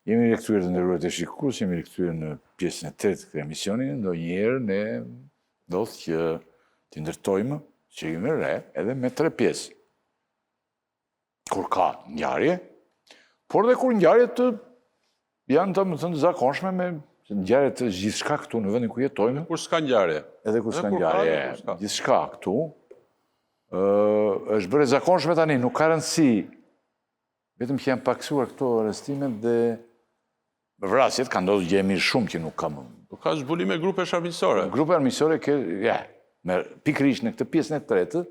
Jemi rikthyer të nderuar teleshikues, jemi rikthyer në pjesën e tretë të këtij emisioni, ndonjëherë ne ndodh që t'i ndërtojmë, që jemi re, edhe me tre pjesë. Kur ka ngjarje, por dhe kur ngjarjet janë domethënë të zakonshme me ngjarje të gjithçka këtu në vendin ku jetojmë. Kur s'ka ngjarje. Edhe kur s'ka ngjarje, gjithçka këtu, është bërë e zakonshme tani, nuk ka rëndësi Vetëm që janë pakësuar këto arrestimet dhe vrasjet, ka ndodhur gjë e mirë shumë që nuk ka më. Po ka zbulime grupesh armiqësore. Grupe armiqësore ke, ja, me pikërisht në këtë pjesën e tretë,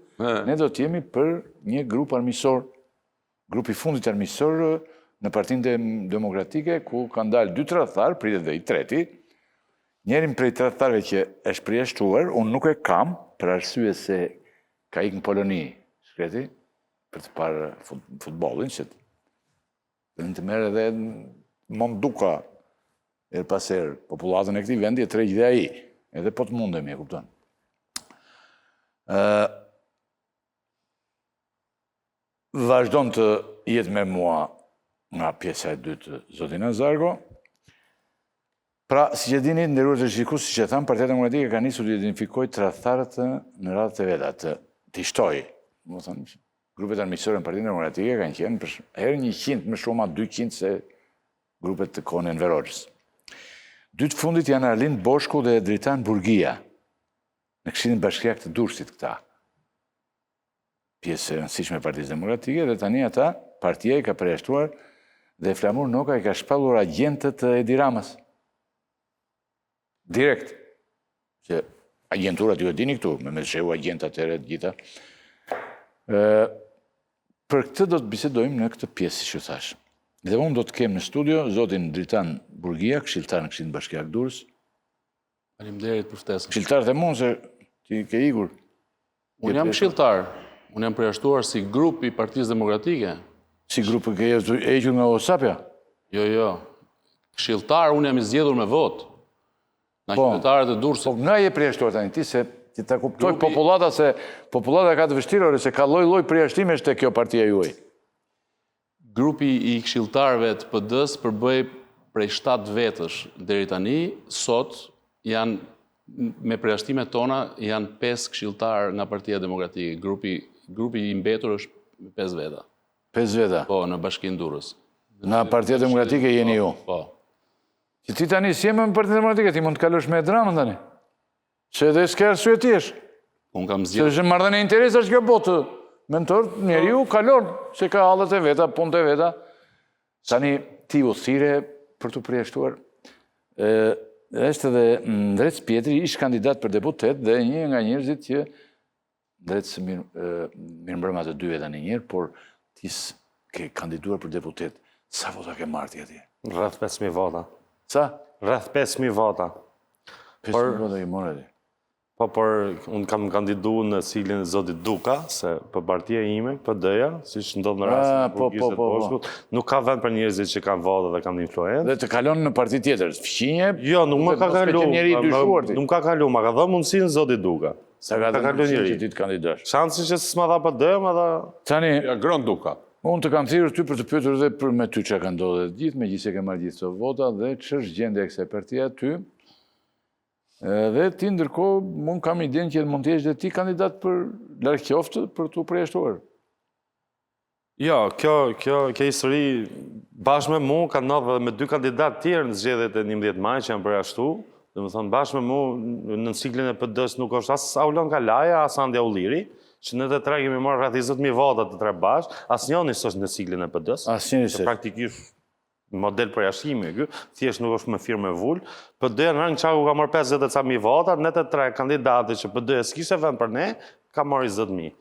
ne do të jemi për një grup armiqësor, grupi i fundit armiqësor në Partinë Demokratike ku kanë dalë dy tradhtarë, pritet dhe i treti. Njërin prej tradhtarëve që është përjashtuar, unë nuk e kam për arsye se ka ikë në Poloni, shkreti, për të parë futbollin, që të të merr edhe Mond Duka, herë pas herë, popullatën e këtij vendi e tërheq dhe ai, edhe po të mundemi, e kupton. Ë vazhdon të jetë me mua nga pjesa e dytë zoti Nazarko. Pra, siç e dini, të nderuar teleshikues, siç e thamë, Partia Demokratike ka nisur të identifikojë tradhtarët në radhët e veta, të t'i shtojë. Domethënë, grupet armiqësore në Partinë Demokratike kanë qenë për herë 100 më shumë a 200 se grupet të kohën e Enver Hoxhës. Dy të fundit janë Arlind Boshku dhe Dritan Burgia, në Këshillin Bashkiak të Durrësit këta. pjesë e rëndësishme e Partisë Demokratike dhe tani ata partia i ka përjashtuar dhe Flamur Noka i ka shpallur agjentë të Edi Ramës. Direkt. Se agjenturat ju e dini këtu, me me shehu agjentë atëherë të gjitha. Ë për këtë do të bisedojmë në këtë pjesë siç ju thashë. Dhe unë do të kem në studio zotin Dritan Burgia, këshilltar në Këshillin Bashkiak Durrës. Faleminderit për ftesën. Këshilltar them unë se ti ke ikur. Unë jam këshilltar. Unë jam përjashtuar si grup i Partisë Demokratike. Si grup e ke hequr nga WhatsApp-ja? Jo, jo. Këshilltar unë jam i zgjedhur me votë. Nga po, qytetarët e Durrësit. Po nga je përjashtuar tani ti se ti ta kuptojë popullata se popullata ka të vështirë ore se ka lloj-lloj përjashtimesh te kjo partia juaj. Grupi i këshilltarëve të PD-së përbëhej prej 7 vetësh deri tani, sot janë me përjashtimet tona janë 5 këshilltarë nga Partia Demokratike. Grupi grupi i mbetur është me 5 veta. 5 veta. Po, në Bashkinë Durrës. Nga Partia Demokratike jeni ju. Po. Që ti tani s'je më në Partinë Demokratike, ti mund të kalosh me Edi Ramën tani. Se edhe s'ke arsye të jesh. Unë kam zgjedhur. Se është marrëdhënie interesash kjo botë. Mentor, njeriu kalon, se ka hallet e veta, punët e veta. Tani ti u thire për t'u përjashtuar. Ë është edhe Ndrec Pjetri, ish kandidat për deputet dhe një nga njerëzit që Ndrec mirë mirëmbrëma të dyve tani një herë, por ti ke kandiduar për deputet. Sa vota ke marrë ti atje? Rreth 5000 vota. Sa? Rreth 5000 vota. 5000 vota i more ti. Po, por unë kam kandidu në siglën e zotit Duka, se për partia ime, PD-ja, siç ndodh në rastin e po, po, po, po. nuk ka vend për njerëzit që kanë vota dhe kanë influencë. Dhe të kalon në parti tjetër, fqinje, jo, nuk më ka kalu, nuk më ka kalu, ma ka dhënë mundësinë zoti Duka. S'ta ka dhënë mundësinë që ti të kandidosh. Shansi që s'ma dha PD, ma dha... Tani, ja, Agron Duka. Unë të kam thirrur ty për të pyetur edhe për me ty çka ka ndodhur të gjithë, megjithëse ke marrë gjithë këto vota dhe ç'është gjendja e kësaj partie aty. Dhe ti ndërkohë, unë kam idenë që mund të jesh dhe ti kandidat për larg qoftë për t'u përjashtuar. Jo, kjo, kjo, kjo histori bashkë me mu ka ndodhur edhe me dy kandidatë tjerë në zgjedhjet e 11 majit që janë përjashtu. Domethënë, bashkë me mu në siglën e PD-së nuk është as Aulon Kalaja, as Andia Ulliri, që ne të tre kemi marrë rreth 20.000 vota të tre bashkë, asnjëri s'është në siglën e PD-së. Asnjëri s'është. Praktikisht model përjashtimi ky, thjesht nuk është me firmë e vulë. PD-ja në rang qarku ka marrë 50 e ca mijë vota, ne të tre kandidatët që PD-ja s'kishte vend për ne, ka marrë 20 mijë.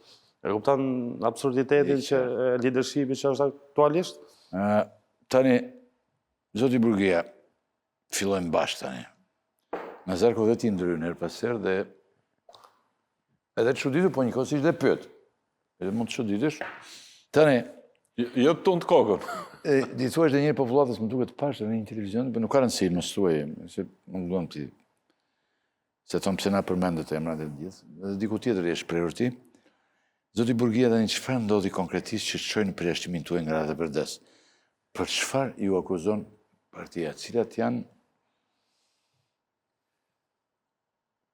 E kupton absurditetin që leadershipi që është aktualisht? Ë tani zoti Burgia, fillojmë bashkë tani. Nazarko dhe ti ndërhyn herë pas herë dhe edhe të çuditur, po njëkohësisht dhe pyet. Edhe mund të çuditesh. Tani, jo të tund kokën. E, t'i thuash dhe njëherë popullatës më duket pashë në një televizion, po nuk ka rëndësi, mos thuaj, se nuk duam ti. Se thonë pse na përmendët emrat e të gjithë, dhe diku tjetër je shprehur ti. Zoti Burgia tani çfarë ndodhi konkretisht që çoi në përjashtimin tuaj nga radhët e PD-së? Për çfarë ju akuzon? Partia, cilat janë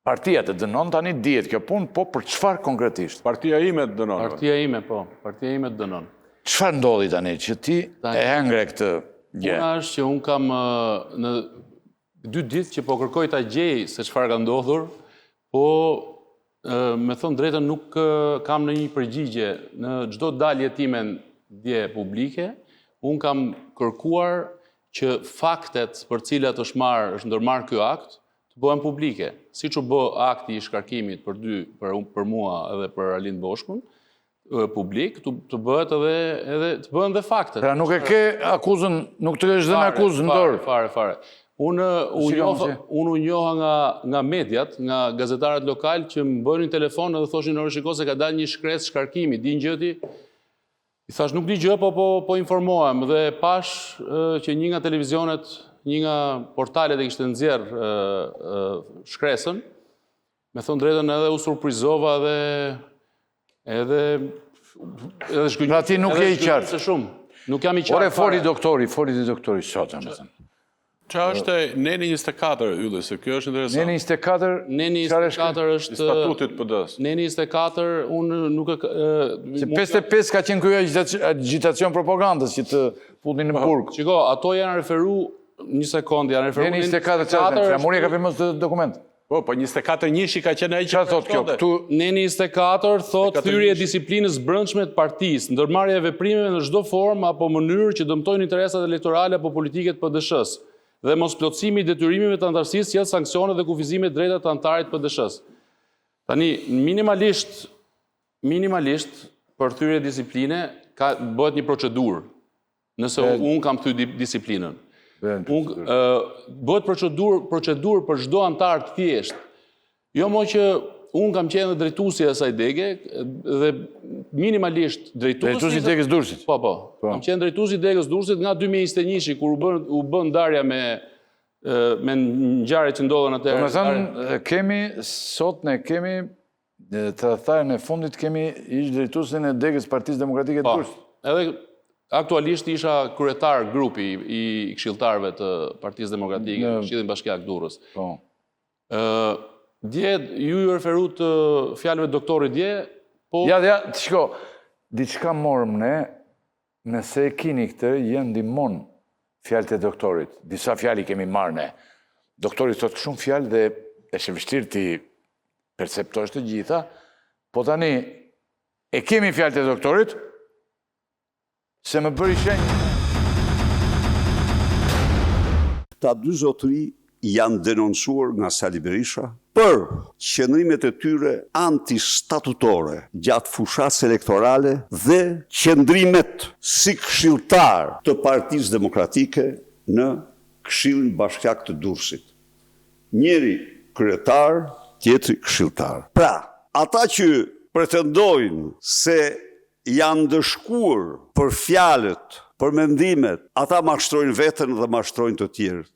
Partia të dënon tani dihet kjo punë, po për çfarë konkretisht? Partia ime të dënon. Partia ime, po. Partia ime të dënon. Çfarë ndodhi tani që ti e hëngre këtë gjë? Puna është që unë kam në dy ditë që po kërkoj ta gjej se çfarë ka ndodhur, po me thënë të drejtën nuk kam ndonjë përgjigje në çdo dalje time dje publike, unë kam kërkuar që faktet për cilat është marrë, është ndërmarrë ky akt, të bëhen publike. Siç u bë akti i shkarkimit për dy, për, për mua edhe për Arlind Boshkun, publik, të, të bëhet edhe, edhe të bëhen dhe faktet. Pra nuk e ke akuzën, nuk të është dhënë akuzë në dorë. Fare, fare. Unë u njoha, unë u njoha nga nga mediat, nga gazetarët lokalë që më bënin telefon edhe thoshin ore shiko se ka dalë një shkresë shkarkimi, din gjë ti? I thashë nuk di gjë, po po po informohem dhe pashë që një nga televizionet, një nga portalet e kishte nxjerrë shkresën. Me thënë të drejtën edhe u surprizova edhe edhe edhe zhgënjy. Pra ti nuk je i qartë. Se shumë. Nuk jam i qartë. Ore foli doktori, foli dhe doktori sot, domethënë. Ça është neni 24, Ylli, se kjo është interesant. Neni 24, neni 24 është statutit PD-s. Neni 24, unë nuk e Se 55 ka qenë ky agjitacion propagandës që të futnin në po, burg. Shiko, ato janë referu një sekondë, janë referu Neni 24 çfarë? Flamuri e ka firmosur këtë dokument. Po, po 24 njëshi ka qenë ai që Çfarë thotë kjo? Këtu neni 24 thotë thyerje e disiplinës brendshme të partisë, ndërmarrja e veprimeve në çdo formë apo mënyrë që dëmtojnë interesat elektorale apo politike të PDSH-së dhe mosplotësimi i detyrimeve të anëtarësisë sjell sanksione dhe kufizime të drejta të anëtarit të PDSH-së. Tani, minimalisht minimalisht për thyerje disipline ka bëhet një procedurë. Nëse unë kam thy disiplinën. Unë bëhet procedurë, procedurë për çdo anëtar të thjeshtë. Jo mo që unë kam qenë dhe drejtuesi i asaj dege dhe minimalisht drejtuesi drejtuesi i degës Durrësit. Po, po. po. Kam qenë drejtuesi i degës Durrësit nga 2021-shi kur u bë u bë ndarja me me ngjarjet që ndodhën atëherë. Domethënë kemi sot ne kemi Tradhtarin e fundit kemi ish drejtuesin e degës Partisë Demokratike të po, Durrësit. Edhe aktualisht isha kryetar grupi i këshilltarëve të Partisë Demokratike në Këshillin Bashkiak Durrës. Po. Ë dje ju iu referuat fjalëve të doktorit dje, po Ja, ja, shiko, diçka morëm ne, nëse e kini këtë, ju ndihmon fjalët e doktorit. Disa fjalë i kemi marrë ne. Doktori thotë shumë fjalë dhe është e vështirë t'i perceptosh të gjitha, po tani e kemi fjalët e doktorit, se më bëri shenjë. Këta dy zotëri janë denoncuar nga Sali Berisha për qëndrimet e tyre antistatutore gjatë fushatës elektorale dhe qëndrimet si këshilltarë të Partisë Demokratike në Këshillin Bashkiak të Durrësit. Njëri kryetar, tjetri këshilltar. Pra, ata që pretendojnë se janë ndëshkuar për fjalët, për mendimet, ata mashtrojnë veten dhe mashtrojnë të tjerët.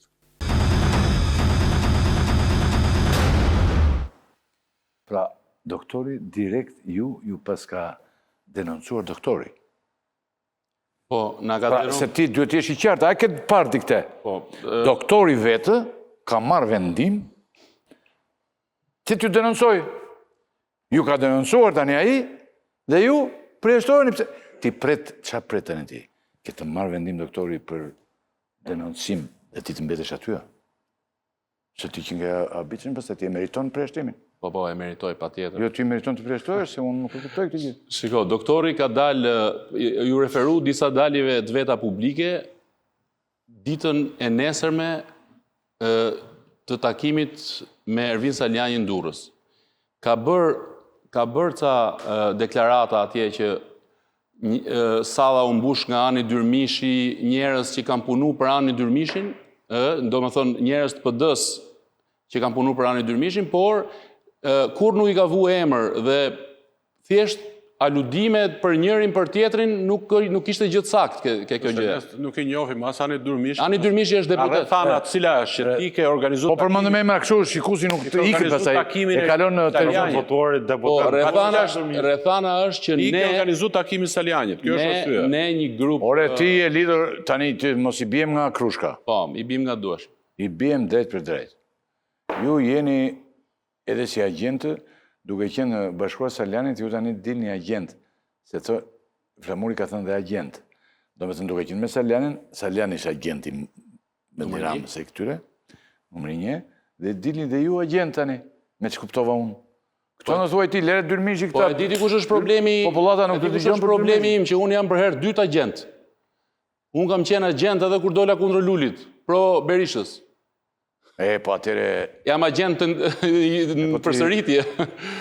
Pra, doktori direkt ju ju paska denoncuar doktori. Po, na ka pra, se ti duhet të jesh i qartë, a e ke parë ti këtë? Po. Doktori vetë ka marrë vendim që t'ju denoncojë. Ju ka denoncuar tani ai dhe ju përjashtoheni pse ti pret ça pret tani ti? Që të marrë vendim doktori për denoncim dhe ti të mbetesh aty. Se ti që nga habitshëm, pastaj ti e meriton përjashtimin. Po, po, e meritoj, patjetër. Jo, ti meriton të përjashtohesh, se unë nuk e kuptoj këtë gjë. Shiko, doktori ka dalë, iu referu disa daljeve të veta publike, ditën e nesërme të takimit me Ervin Salianjin në Durrës. Ka bërë, ka bërë ca deklarata atje që salla u mbush nga Ani Dyrmishi, njerëz që kanë punu për Ani Dyrmishin, ë, domethënë njerëz të PD-s që kanë punu për Ani Dyrmishin, por kurrë nuk i ka vu emër dhe thjesht Aludimet për njërin për tjetrin nuk nuk ishte gjë të saktë ke, ke kjo gjë. Nuk e njohim as Ani Dyrmishin. Ani Dyrmishi është deputet. Rrethana cila është që ti ke organizuar Po përmendëm emra kështu, shikuesi nuk të ikën pastaj. E kalon në televizor votuarit po, deputet. Po rrethana është rrethana është që ne ke organizuar takimin Salianjit. Kjo është arsye. Ne një grup Ore ti je lidhur tani ti mos i biem nga krushka. Po, i biem nga duash. I biem drejt për drejt. Ju jeni Edhe si agjentë, duke qenë bashkuar Salianjit, ju tani dilni agjent, se të Flamuri ka thënë dhe agjent. Domethënë duke qenë me Salianjin, Salianji është agjenti me Edi Ramës e këtyre, numri një, dhe dilni dhe ju agjent tani, me ç'kuptova unë. Këto po, në thuaj ti, lere Dyrmishi këta. Po e di ti kush është problemi, Popullata nuk të dëgjon për problemi im që unë jam për herë dytë agjent. Unë kam qenë agjent edhe kur dola kundër Lulit, pro Berishës. E, po atëre... Jam agjent në po përsëritje.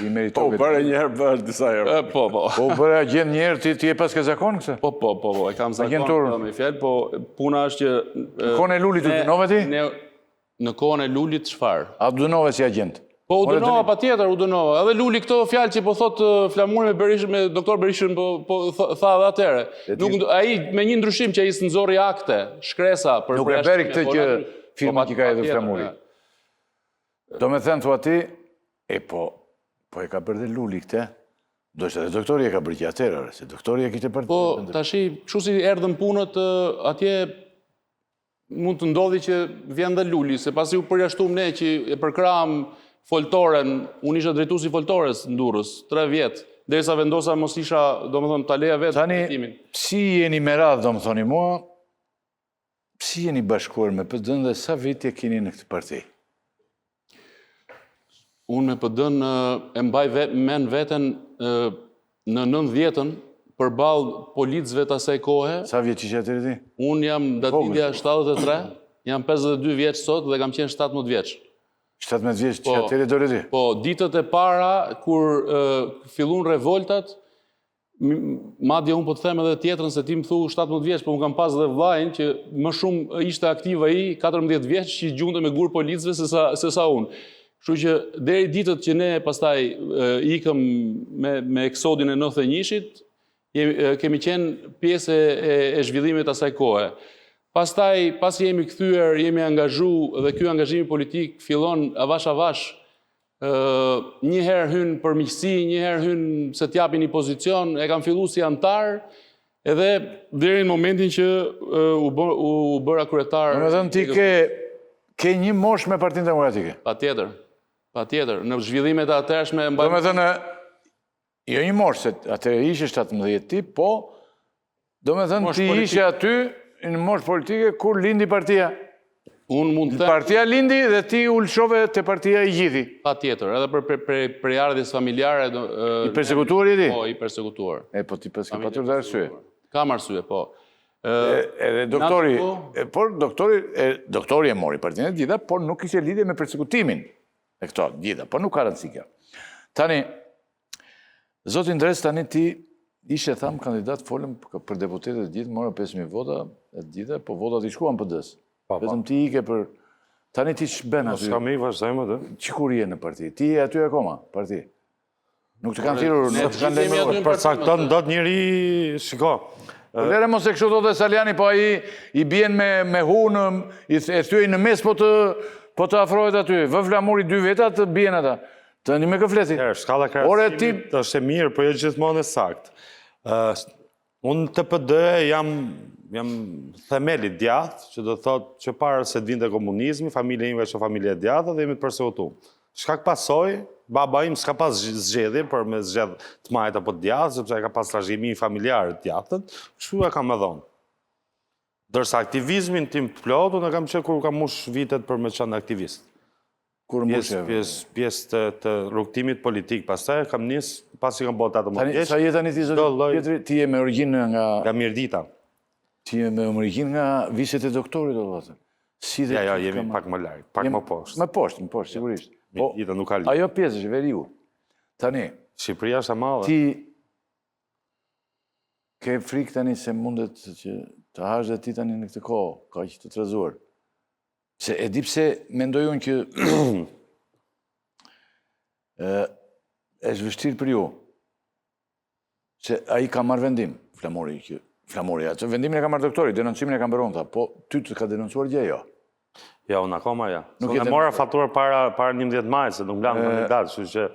I merito Po, u bëre një herë, bëhesh disa herë. Po, po. Po, u bëre agjent një herë, ti, ti e paske zakon këtë? Po, po, po, po, e kam zakon. Agjenturën. Me fjalë, po, puna është që... Në kohën e Lulit u dënove ti? Në kohën e Lulit, çfarë? A u dënove si agjent? Po u dënova patjetër, u dënova. Edhe Luli këto fjalë që po thotë Flamuri me Berishën, me doktor Berishën po po tha edhe atëherë. Nuk ai me një ndryshim që ai s'nxorri akte, shkresa për Nuk e bëri këtë po, që firma po, që ka hedhur Flamuri. Domethënë thua ti, e po po e ka bërë dhe Luli këtë. Ndoshta edhe doktori e ka bërë që atëherë, se doktori e kishte bërë. Po tashi, kështu si erdhën punët atje mund të ndodhi që vjen dhe Luli, se pasi u përjashtum ne që e përkrahëm foltoren, unë isha drejtuesi i foltores në Durrës, 3 vjet, derisa vendosa mos isha, domethënë, ta leja vetë Tani, drejtimin. si jeni me radhë, do më thoni mua, si jeni bashkuar me PD-në dhe sa vite keni në këtë parti? Unë me PD-në e mbaj ve, men veten në 90-ën përballë policëve të asaj kohe. Sa vjeç ishe atëherë ti? Unë jam datëlindja 73, jam 52 vjeç sot dhe kam qenë 17 vjeç. 17 vjeç që po, atëherë dole ti? Po, ditët e para kur fillun revoltat, Madje unë po të them edhe tjetrën se ti më thu 17 vjeç, po unë kam pas dhe vllajin që më shumë ishte aktiv ai 14 vjeç që i gjunte me gur policëve se sa se sa unë. Kështu që deri ditët që ne pastaj ikëm me me eksodin e 91-shit, jemi kemi qenë pjesë e, e, e zhvillimit të asaj kohe. Pastaj, pasi jemi kthyer, jemi angazhu dhe ky angazhimi politik fillon avash avash një herë hyn për miqësi, një herë hyn se t'japin një pozicion, e kam fillu si anëtar, edhe deri në momentin që u, bë, u bëra kryetar. Domethënë ti ke, ke një moshë me Partinë Demokratike? Patjetër, patjetër. Në zhvillimet e atëhershme... Domethënë, Jo një moshë, se atëherë ishe 17 ti, po, domethënë ti ishe aty në moshë politike kur lindi partia. Unë mund të them... Partia lindi dhe ti u lëshove te partia i gjithi. Patjetër, edhe për për për prejardhjes familjare... I persekutuar je ti? Po, i persekutuar. E, po ti paske patur dhe arsye. Kam arsye, po. Edhe doktori, por doktori, doktori e mori partinë e gjitha, por nuk kishte lidhje me persekutimin. E këto, gjitha, por nuk ka rëndësi kjo. Tani, Zoti Ndrec, tani ti ishe thamë kandidat, folëm për deputetët e gjithë, more 5.000 vota e të gjitha, po votat i shkuan PD-së. Po, po. Vetëm ti ike për... Tani ti ç'bën po, aty? Po, s'kam i vazhdojmë aty. Që kur je në parti? Ti je aty akoma, parti? Nuk të kanë thirrur, nuk të kanë lajmëruar. Përcakton dot njeri, shiko. Po lere mos e kështu thotë Salianji, po ai i bien me me hu në i e thyejnë në mes po të po të afrohet aty. Vë Flamuri dy veta të bien ata. Tani me kë flet ti? Shkalla e krahasimit është e mirë, po jo gjithmonë e saktë. Unë te PD jam jam themel i djathtë, që do të thotë që para se të vinte komunizmi, familja ime është familje e djathtë dhe jemi të persekutuar. Shkak pasojë, baba im s'ka pas zgjedhje për me zgjedh të majtë apo të djathtë, sepse e ka pas trashëgimi familjare të djathtën, kështu e kam edhe unë. Ndërsa aktivizmin tim të plotë, unë e kam që kur kam mush vitet për me qenë aktivist. Kur mushe? Pjesë, pjesë të, të rrugëtimit politik, pastaj kam nis, pasi kam bërë 18 vjeç. Sa je tani ti zoti Pjetri, ti je me origjinë nga nga Mirdita. Ti je me origjinë nga viset e doktorit do të thotë. Si dhe ja, ja, jemi pak më larg, pak më poshtë. Më poshtë, më poshtë, sigurisht. Po, Mirdita nuk ka lidhje. Ajo pjesë është veriu. Tani, Shqipëria është e madhe. Ti ke frikë tani se mundet që të hash dhe ti tani në këtë kohë, kaq të trazuar. Se e di pse mendoj unë që ë është vështirë për ju. Se ai ka marrë vendim, Flamuri, që Flamuri, atë vendimin e ka marrë doktori, denoncimin e kam bërë unë, tha, po ty të ka denoncuar gjë, jo. Jo, unë akoma jo. Nuk e mora faturë para, para 11 majit, se nuk më lanë kandidat, kështu që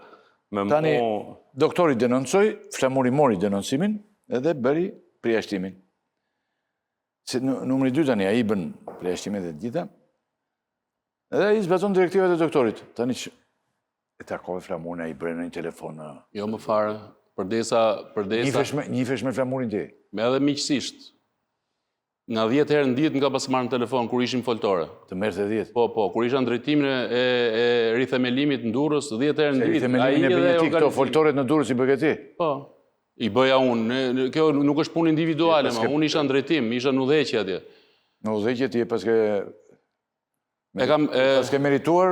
me Tani, mu... doktori denoncoi, Flamuri mori denoncimin edhe bëri përjashtimin. Se numri 2 tani, ai bën përjashtimet e gjitha, edhe ai zbaton direktivat e doktorit. Tani që e takove Flamurin, ai bëre në një telefon. Jo më fare, përderisa... Përderisa... Njifesh me, njifesh me Flamurin ti? Me edhe miqësisht. Nga 10 herë në ditë më ka pas marrë në telefon, kur ishim foltore. Të merrte 10? Po, po, kur isha në drejtimin e, e rithemelimit në Durrës, 10 herë në ditë. Rithemelimin e bëje ti, këto foltoret në Durrës i bëke ti? Po, i bëja unë. Kjo nuk është punë individuale, ma, unë isha në drejtim, isha në udhëheqje atje. Në udhëheqje ti e paske E kam e paske merituar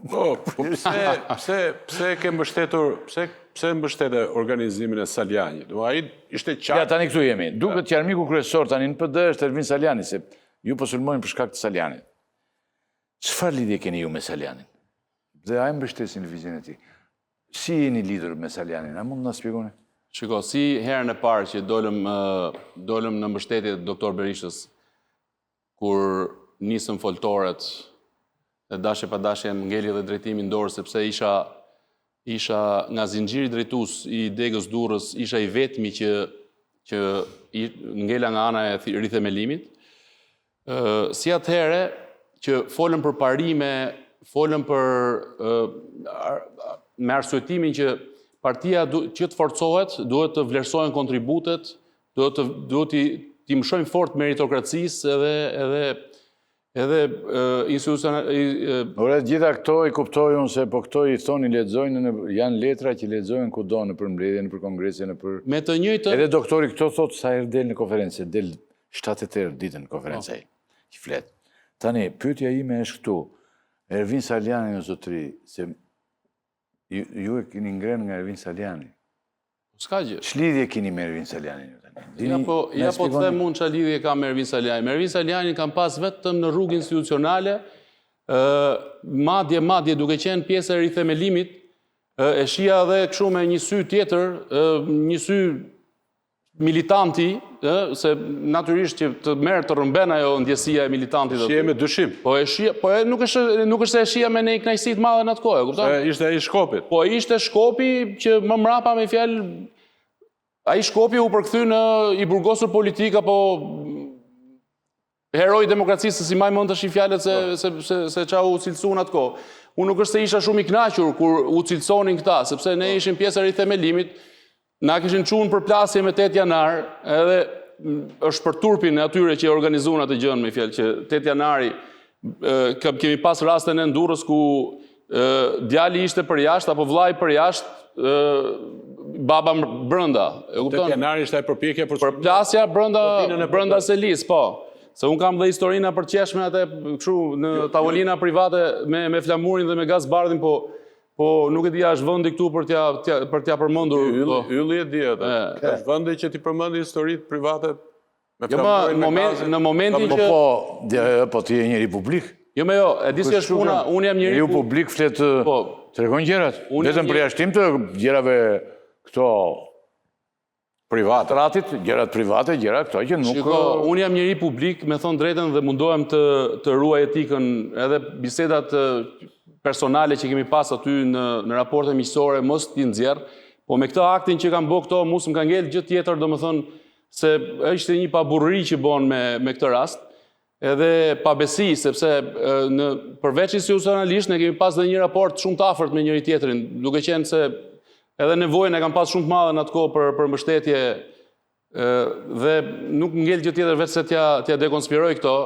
po, po pse pse pse e ke mbështetur, pse pse mbështete organizimin e Salianjit? Do ai ishte qartë. Ja tani këtu jemi. Duket që armiku kryesor tani në PD është Ervin Salianji, se ju po sulmojnë për shkak të Salianjit. Çfarë lidhje keni ju me Salianjin? Dhe a e mbështesni lëvizjen e tij? Si jeni lidhur me Salianjin? A mund të na shpjegoni? Shiko, si herën e parë që dolëm dolëm në mbështetje të doktor Berishës, kur nisëm foltoret dhe dashje pa dashje më ngeli edhe drejtimi në dorë sepse isha isha nga zinxhiri drejtues i degës Durrës, isha i vetmi që që i, ngela nga ana e rithemelimit. Ë si atëherë që folëm për parime, folëm për ë me arsyetimin që partia du, që të forcohet, duhet të vlerësohen kontributet, Duhet të duhet t'i t'i mëshojmë fort meritokracisë edhe edhe edhe institucional Ore gjitha këto i kuptoj unë se po këto i thonë i lexojnë në janë letra që lexohen kudo nëpër mbledhje, nëpër kongrese, nëpër Me të njëjtën Edhe doktori këto thotë sa herë del në konferencë, del 7-8 herë ditën në konferencë po. ai që flet. Tani pyetja ime është këtu. Ervin Salianji o zotëri, se ju, ju e keni ngrenë nga Ervin Salianji. S'ka gjë. Ç'lidhje keni me Ervin Salianjin ju tani? Dini, ja po, ja po të them unë çfarë lidhje kam me Ervin Salianjin. Me Ervin Salianjin kam pas vetëm në rrugë institucionale, ë madje madje duke qenë pjesë e rithemelimit, e shihja edhe kështu me një sy tjetër, ë një sy militanti, ë se natyrisht që të merr të rrëmben ajo ndjesia e militantit aty. Shihje me dyshim. Po e shihja, po e nuk është nuk është se e shihja me një kënaqësi të madhe në atë kohë, e kupton? Se ishte ai Shkopit. Po ishte Shkopi që më mrapa me fjalë ai Shkopi u përkthy në i burgosur politik apo Hero i demokracisë, s'i mbaj mend tash fjalët se po. se se se ça u cilësuan atë kohë. Unë nuk është se isha shumë i kënaqur kur u cilësonin këta, sepse ne po. ishim pjesë e rithemelimit, na kishin çuar në përplasje me 8 janar, edhe është për turpin e atyre që e organizuan atë gjënë me fjalë që 8 janari kemi pas raste në Durrës ku djali ishte përjashtë apo vllai përjashtë, baba brenda. E kupton? 8 janari ishte ajo përpjekja për përplasja brenda brenda selisë, po. Se unë kam dhe historina për të qeshme atë kështu në tavolina private me me Flamurin dhe me Gaz Bardhin, po po nuk e di a është vendi këtu për t'ja për t'ja përmendur. Ylli, po. Ylli e di atë. Është vendi që t'i përmendi historitë private Me jo, më, moment, në momentin po, që... Po, po, po ti je njeri publik. Jo, me jo, e di si është puna, unë jam njeri... Njeriu publik flet, po, tregon gjërat. Vetëm përjashtim të gjërave këto private. Tratit, gjërat private, gjërat këto që nuk... Shiko, unë jam njeri publik, me thënë të drejtën dhe mundohem të, të ruaj etikën edhe bisedat personale që kemi pas aty në, në raporte miqësore, mos t'i nxjerr, po me këtë aktin që kanë bo këto, mu s'më ka ngel gjë tjetër, domethënë, se ishte një paburrëri që bon me, me këtë rast, edhe pabesi, sepse në, përveç institucionalisht, ne kemi pas dhe një raport shumë të afërt me njëri tjetrin, duke qenë se edhe nevojën e kam pas shumë të madhe në atë kohë për, për mbështetje dhe nuk ngel gjë tjetër veç se t'ja, t'ja dekonspiroj këto,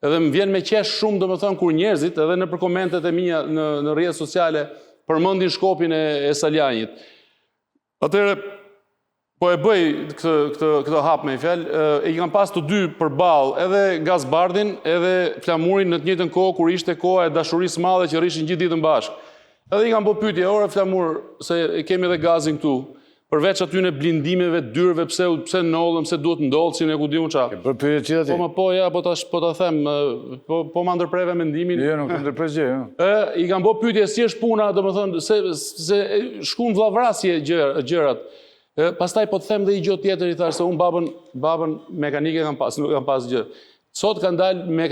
edhe më vjen me qesh shumë, domethënë, kur njerëzit, edhe nëpër komentet e mia në, në rrjetet sociale, përmendin shkopin e, e Salianjit. Atëherë, po e bëj këtë, këtë, këtë hap me një fjalë, e i kam pas të dy përballë, edhe Gaz Bardhin, edhe Flamurin në të njëjtën kohë, kur ishte koha e dashurisë së madhe që rrishin gjithë ditën bashkë. Edhe i kam bo pyetje, ore Flamur, se e kemi edhe Gazin këtu, përveç atyne blindimeve, dyerve, pse, pse ndodhën, pse duhet ndodhshin, e ku di unë ça. Ke bërë pyetje ti aty? Po, më po, ja, po ta, po ta them, po, po ma ndërpreve mendimin. Jo, nuk të ndërpres gjë, jo. E, i kam bo pyetje si është puna, domethënë, se, se shkun vllavrasje gjërat. Pastaj po të them dhe një gjë tjetër i thashë se unë babën, babën mekanike kam pas, nuk kam pas gjë. Sot kanë dalë me,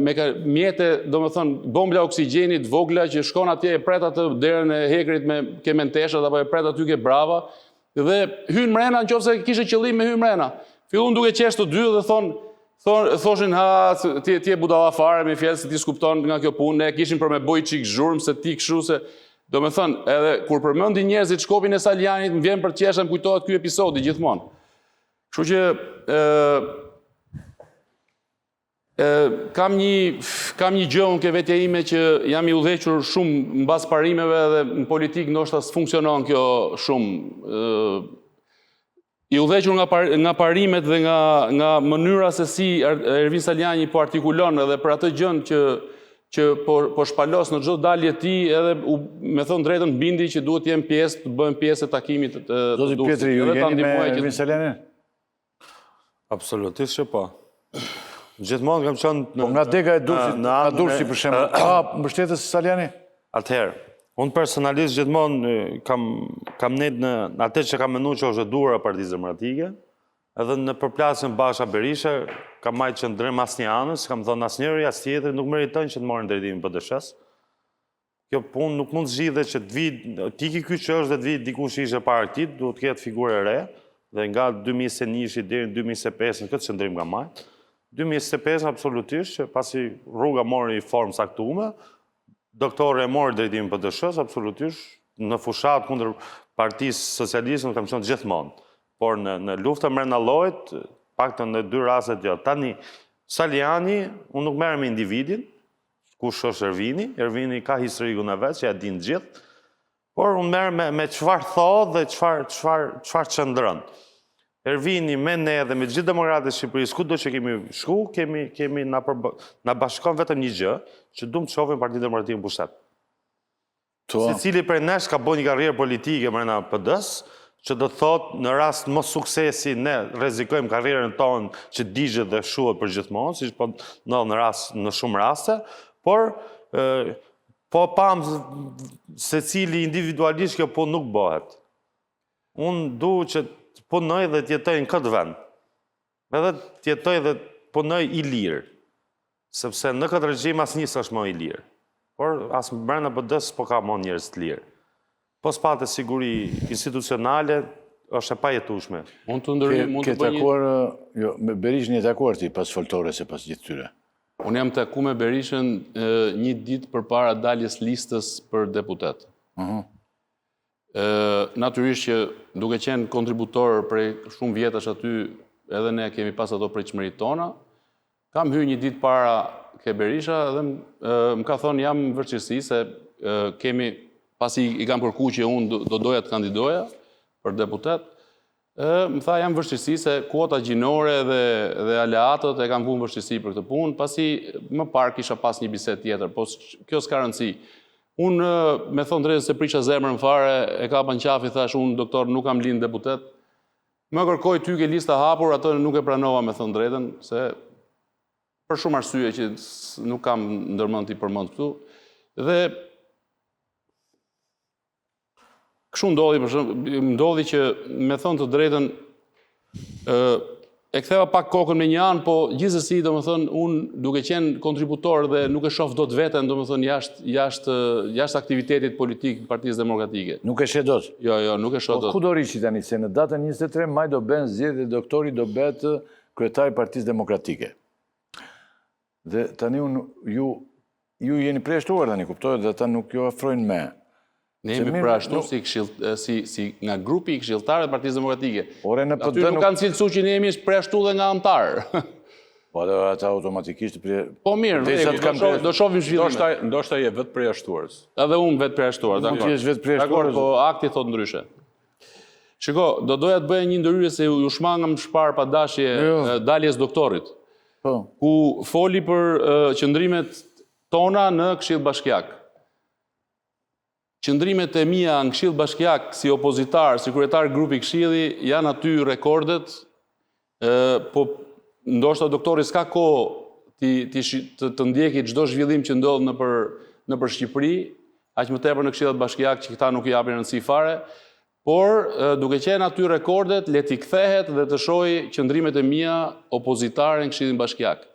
me mjete, domethënë, bombla oksigjenit vogla që shkon atje e pret atë derën e hekrit me ke menteshat apo e pret aty ke brava dhe hyn mrena në qoftë se kishe qëllim me hy mrena. Fillun duke qesh të dy dhe thonë, thon, thoshin ha, ti, ti je budalla fare me fjalë se ti s'kupton nga kjo punë, ne kishim për me bo çik zhurmë se ti kështu se Domethënë, edhe kur përmendin njerëzit shkopin e Salianjit, më vjen për të qeshur, më kujtohet ky episodi gjithmonë. Kështu që ë ë kam një kam një gjë unë ke vetja ime që jam i udhëhequr shumë mbas parimeve dhe në politikë ndoshta s'funksionon kjo shumë. ë I udhëhequr nga par, nga parimet dhe nga nga mënyra se si Ervin Salianji po artikulon edhe për atë gjën që që po po shpalos në çdo dalje të tij edhe u, me thënë drejtën bindi që duhet të jem pjesë, të bëhem pjesë e takimit të të Zoti Pjetri, ju jeni me Ervin Salianjin? Absolutisht që po. Gjithmonë kam qenë në Po nga dega e Durrësit, nga Durrësi për shembull, ka mbështetës Salianji? Atëherë, unë personalisht gjithmonë kam kam nejt në atë që kam menduar që është e duhura e Partisë Demokratike, edhe në përplasjen Basha Berisha kam majtë qëndrim asnjëanës, kam thënë asnjëri as tjetri nuk meritojnë që të marrin drejtimin e PDSH-së. Kjo punë nuk mund të zgjidhet që të vijë, të iki ky që është dhe të vijë dikush që ishte para këtij, duhet të ketë figurë e re, dhe nga 2021-shi deri në 2025 në këtë qëndrim kam majtë. 2025 absolutisht që pasi rruga mori formë caktume, doktori e mori drejtimin e PDSH-së, absolutisht në fushatë kundër Partisë Socialiste unë kam qenë gjithmonë. Por në në luftën brenda llojit, paktën në dy rastet jo. Tani Salianji, unë nuk merrem me individin, Kush është Ervini? Ervini ka historikun e vet që ja dinë të gjithë. Por unë merrem me me çfarë thotë dhe çfarë çfarë çfarë qëndron. Ervini me ne dhe me gjithë demokratët e Shqipërisë, kudo që kemi shku, kemi kemi na për, na bashkon vetëm një gjë, që duam të shohim Partinë Demokratike në pushtet. Secili prej nesh ka bërë një karrierë politike mrena PD-së, që do të thotë në rast mos suksesi ne rrezikojmë karrierën tonë që digjet dhe shuhet për gjithmonë, siç po ndodh në rast në shumë raste, por po pamë secili individualisht kjo punë nuk bëhet. Unë du që të punoj dhe të jetoj në këtë vend. Edhe të jetoj dhe të punoj i lirë. Sepse në këtë regjim asnjë s'është më i lirë. Por as brenda PD-së s'po ka më njerëz të lirë. Po s'pate siguri institucionale, është e pajetueshme. Mund të ndërhyj, mund të bëj një... Takuar, jo, me Berishën je takuar ti pas foltores e pas gjithë tyre. Unë jam taku me Berishën një ditë përpara daljes listës për deputet. Uh mhm. -huh. Natyrisht që duke qenë kontributor prej shumë vjetësh aty, edhe ne kemi pas ato pritshmëritë tona. Kam hyrë një ditë para ke Berisha dhe më ka thonë jam në vështirësi se kemi pasi i kam kërku që unë do doja të kandidoja për deputet, Më tha jam vështirësi se kuota gjinore dhe dhe aleatët e kanë vunë vështirësi për këtë punë, pasi më parë kisha pas një bisedë tjetër, po kjo s'ka rëndësi. Unë me thonë drejtën s'e prisha zemrën fare, e kapa në qafë i thashë unë doktor nuk kam lind deputet. Më kërkoi ty ke lista hapur, atë nuk e pranova me thonë drejtën, se për shumë arsye që nuk kam ndërmend t'i përmend këtu. Dhe Kështu ndodhi, për shembull, ndodhi që me thënë të drejtën, ë e ktheva pak kokën me një anë, po gjithsesi, domethënë, unë duke qenë kontributor dhe nuk e shoh dot veten, domethënë, jashtë jashtë jashtë aktivitetit politik të Partisë Demokratike. Nuk e sheh dot. Jo, jo, nuk e shoh po, dot. Po ku do rrish tani se në datën 23 maj do bëhen zgjedhjet dhe doktori do bëhet kryetar i Partisë Demokratike. Dhe tani unë ju ju jeni përjashtuar tani, kuptohet, dhe ata nuk ju afrojnë me. Ne jemi përjashtuar si këshill si si nga grupi i këshilltarëve të Partisë Demokratike. Ore në PD nuk kanë cilësu që ne jemi përjashtuar dhe nga anëtarë. Po ato ata automatikisht për Po mirë, do shoh, do shohim zhvillimet. Ndoshta ndoshta je vetë përjashtuar. Edhe unë vetë përjashtuar, dakord. Mund të jesh vetë përjashtuar. Dakord, po akti thotë ndryshe. Shiko, do doja të bëja një ndërhyrje se ju shmangëm shpar pa dashje jo. daljes doktorit. Po. Ku foli për qëndrimet tona në Këshill Bashkiak. Qëndrimet e mia në Këshill Bashkiak si opozitar, si kryetar grupi këshilli, janë aty rekordet, po ndoshta doktori s'ka kohë t'i, t'i, të, të ndjeki çdo zhvillim që ndodh nëpër, nëpër Shqipëri, aq më tepër në këshillat bashkiak që këta nuk i japin rëndësi fare. Por, duke qenë aty rekordet, le t'i kthehet dhe të shohë qëndrimet e mia opozitare në Këshillin Bashkiak.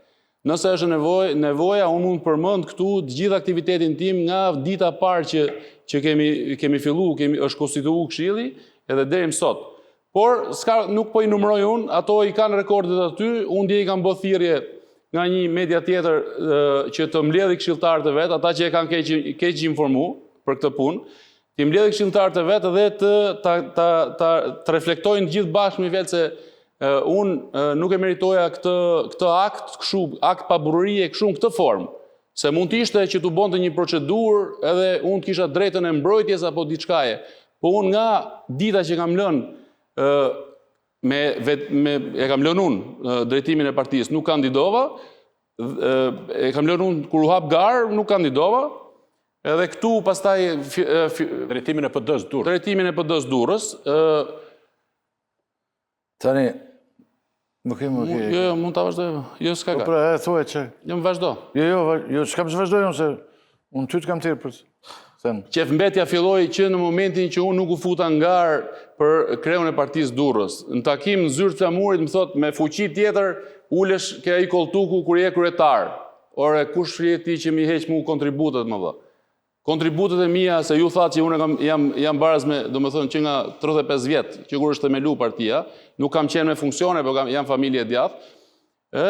Nëse është nevoj, nevoja, unë mund të përmend këtu të gjithë aktivitetin tim nga dita e parë që që kemi kemi fillu, kemi është konstituu Këshilli edhe deri më sot. Por s'ka nuk po i numëroj unë, ato i kanë rekordet aty, unë dje i kam bë thirrje nga një media tjetër që të mbledhi këshilltarët e vet, ata që e kanë keq keq informu për këtë punë, t'i mbledhi këshilltarët e vet dhe të ta ta ta të reflektojnë të gjithë bashkë me vete se unë nuk e meritoja këtë këtë akt kështu, akt paburrërie kështu në këtë formë. Se mund të ishte që t'u bonte një procedurë edhe unë të kisha drejtën e mbrojtjes apo diçkaje. Po unë nga dita që kam lënë ë me, vet, me e kam lënë unë drejtimin e partisë, nuk kandidova, e kam lënë unë kur u hap garë, nuk kandidova. Edhe këtu pastaj drejtimin e PD-s Durrës. Drejtimin e PD-s Durrës, ë Tani Nuk kemi më Jo, jo, mund ta vazhdoj. Jo, s'ka Po pra, e thuaj që. Jo, më vazhdo. Jo, jo, jo, s'kam të vazhdoj unë se unë ty të kam thirrë për them. Qejfmbetja filloi që në momentin që unë nuk u futa në garë për kreun e partisë Durrës. Në takim në zyrë të Flamurit më thotë me fuqi tjetër ulesh ke ai kolltuku kur je kryetar. Ore, kush je ti që m'i heq mu kontributet më vë? Kontributet e mia, se ju thatë që unë kam, jam, jam baraz me, domethënë, që nga 35 vjet, që kur është themelu partia, nuk kam qenë me funksione, po kam, jam familje e djathtë, e,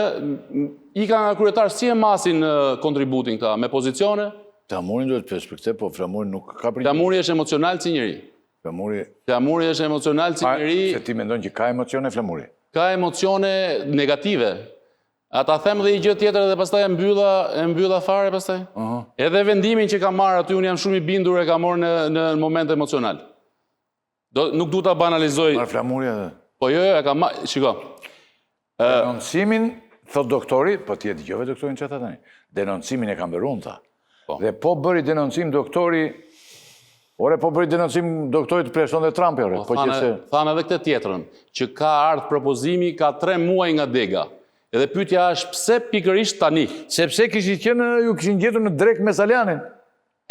ika nga kryetar, si e masin kontributin këta, me pozicione? Flamurin duhet të pyes për këtë, po Flamuri nuk ka për... Flamuri është emocional si njeri. Flamuri... Flamuri është emocional si njeri... Se ti mendon që ka emocione Flamuri? Ka emocione negative. A ta them dhe një gjë tjetër dhe pastaj e mbylla, e mbylla fare pastaj? Uh -huh. Edhe vendimin që kam marrë aty unë jam shumë i bindur e kam marrë në në moment emocional. Do nuk du ta banalizoj. Marr Flamuri edhe. Po jo, jo, e kam marrë, shiko. Denoncimin, thot doktori, po ti e dëgjove doktorin çfarë tha tani? Denoncimin e kam bërë unë tha. Po. Dhe po bëri denoncim doktori, ore po bëri denoncim doktori të përjashton dhe Trumpi, ore. Po, po thanë, se... thanë edhe këtë tjetrën, që ka ardhë propozimi, ka tre muaj nga dega. Edhe pyetja është pse pikërisht tani? Sepse kishin qenë, ju kishin gjetur në drekë me Salianjin.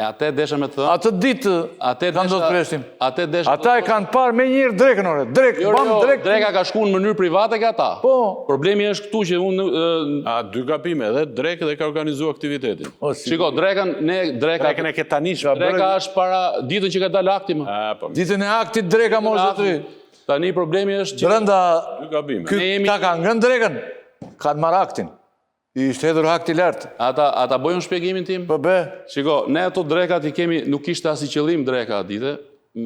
E atë desha me të thënë. Atë ditë atë kanë do të preshtim. Atë desha. Ata e kanë parë menjëherë drekën ore. Drekë, jo, bam jo, drekë. Dreka ka shkuar në mënyrë private ke ata. Po. Problemi është këtu që unë A dy gabime, edhe drekë dhe ka organizuar aktivitetin. O, si Shiko, drekën ne dreka Drekën e ke tani shka. Dreka është para ditën që ka dalë akti më. A, po. Ditën e aktit dreka mos zotëri. Tani problemi është që brenda dy gabime. Ky ne jemi ta kanë ngrënë drekën. Kanë marrë aktin. I ishte hedhur akti lart. A ta, a ta bëj unë shpjegimin tim? Po be. Shiko, ne ato drekat i kemi, nuk ishte asnjë qëllim dreka atë ditë.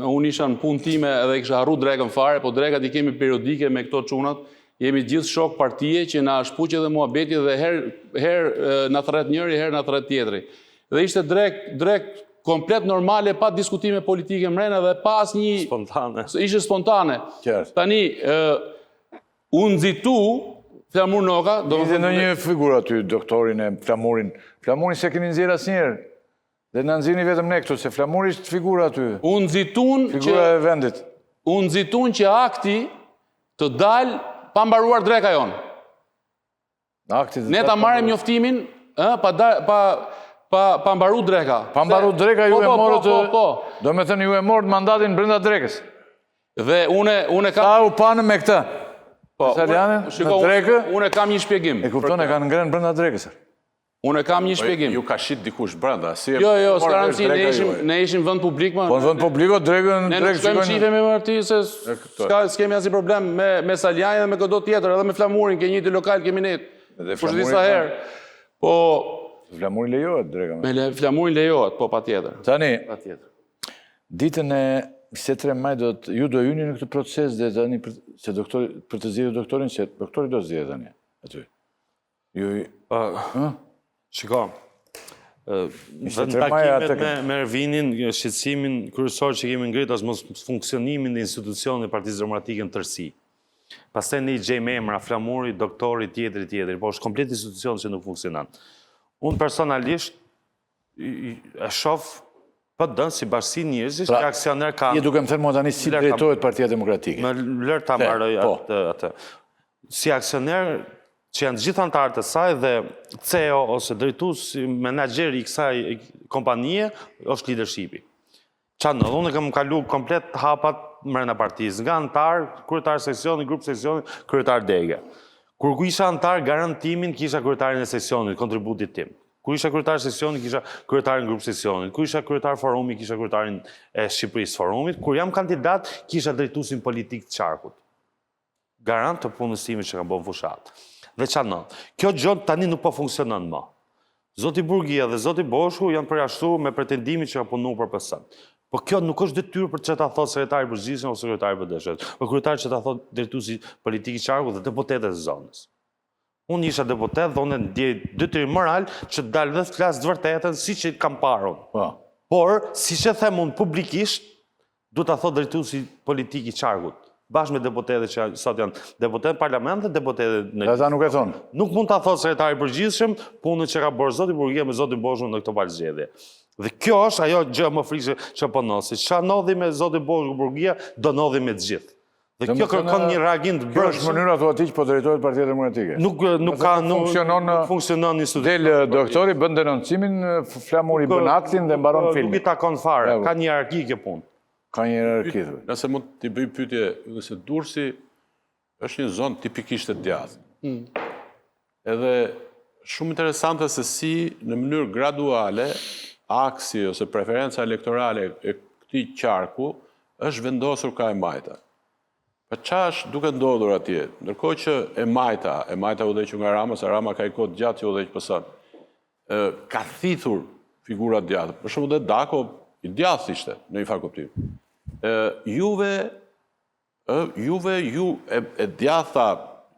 Unë isha në punë time edhe kisha harru drekën fare, po drekat i kemi periodike me këto çunat. Jemi gjithë shok partie që na shpuq edhe muhabeti dhe herë herë na thërret njëri, herë na thërret tjetri. Dhe ishte drek, drek komplet normale, pa diskutime politike mrena dhe pa asnjë spontane. Ishte spontane. Qartë. Tani ë U nxitu Flamur Noka, do të thonë ndonjë figurë aty doktorin e Flamurin. Flamurin s'e keni nxjerrë asnjëherë. Dhe na nxirrni vetëm ne këtu se Flamuri është figura aty. U nxitun që figura e vendit. U nxitun që akti të dalë pa mbaruar dreka jonë. Akti të Ne ta marrim njoftimin, ë, pa da, pa pa pa mbaru dreka. Pa mbaru dreka ju po, e po, morët. Po, po, po. Do me thënë ju e morët mandatin brenda drekës. Dhe une une kam Sa u panë me këtë? Po, Italianin, shiko, në drekë. Unë kam një shpjegim. E kupton, e kanë ngrënë brenda drekës. Unë kam një po, shpjegim. Ju ka shit dikush brenda, si e Jo, jo, s'ka rëndësi, ne ishim ne ishim vend publik më. Po në vend publik o drekën, ne nuk shkojmë shifemi më ti se s'ka s'kemi asnjë problem me me Salianjin dhe me këdo tjetër, edhe me Flamurin, ke njëjtin lokal kemi ne. Dhe Flamuri disa herë. Po Flamuri lejohet dreka. Me le, Flamurin lejohet, po patjetër. Tani, patjetër. Ditën e 23 maj do të ju do hyni në këtë proces dhe tani për, se doktori për të zgjedhur doktorin, se doktori do zgjedhet tani aty. Ju... Ë? Shiko, në takimet me, me Ervinin, shqetësimin kryesor që kemi ngrit është mosfunksionimin e institucionit Partisë Demokratike në tërësi. Pastaj ne i gjejmë emra, Flamuri, doktori, tjetri, tjetri, po është komplet institucion që nuk funksionon. Unë personalisht e shof PD-në si bashkësi njerëzish pra, që aksioner ka... Je duke më thënë mua tani si drejtohet Partia Demokratike. Më lër ta mbaroj po. atë, atë. Si aksioner që janë gjithë anëtarët e saj dhe CEO ose drejtues, menaxheri i kësaj kompanie është leadershipi. Ça ndodh, unë kam kalu komplet hapat mrena partisë, nga anëtar, kryetar seksioni, grup seksioni, kryetar dege. Kur ku isha anëtar, garantimin kisha kryetarin e seksionit, kontributit tim. Kur isha kryetar seksioni, kisha kryetarin grup seksionit. Kur isha kryetar forumi, kisha kryetarin e Shqipërisë forumit. Kur jam kandidat, kisha drejtuesin politik të qarkut. Garant të punës time që kam bërë në fushatë. Dhe ça ndodh? Kjo gjë tani nuk po funksionon më. Zoti Burgia dhe zoti Boshku janë përjashtu me pretendimin që ka punu për PS. Po kjo nuk është detyrë për që ta thotë sekretari i përgjithshëm ose sekretari i PDSH-së, por kryetar që ta thotë drejtuesi politik i qarkut dhe deputetët e zonës. Unë isha deputet dhe unë ndjej detyrim moral që të dal dhe të flas të vërtetën siç e kam parë unë. Po. Por, siç e them unë publikisht, duhet ta thotë drejtuesi politik i qarkut, bashkë me deputetët që sot janë deputetë në parlament dhe deputetët në... Ata nuk e thonë. Nuk mund ta thotë sekretari i përgjithshëm punën që ka bërë zoti Burgia me zotin Boshku në këto palë zgjedhje. Dhe kjo është ajo gjë më frikshme që po ndodh, se ça ndodhi me zotin Boshku Burgia, do ndodhi me të gjithë. Dhe kjo kërkon një reagim të brendshëm. Kjo është mënyra thua ti që po drejtohet Partia Demokratike. Nuk nuk ka nuk funksionon nuk funksionon institucion. Del doktori bën denoncimin, Flamuri bën aktin dhe mbaron filmi. Nuk i takon fare, ka një hierarki kjo punë. Ka një hierarki. Nëse mund t'i bëj pyetje, nëse Durrësi është një zonë tipikisht e djathtë. Mm. Edhe shumë interesante se si në mënyrë graduale aksi ose preferenca elektorale e këtij qarku është vendosur ka e majta. Po ça është duke ndodhur atje? Ndërkohë që e majta, e majta udhëhequr nga Rama, se Rama ka një kohë të gjatë që udhëheq PS-në, ka thithur figura të djathta. Për shembull dhe Dako i djathtë ishte në një farë kuptim. Ë juve ë juve ju e, e djathta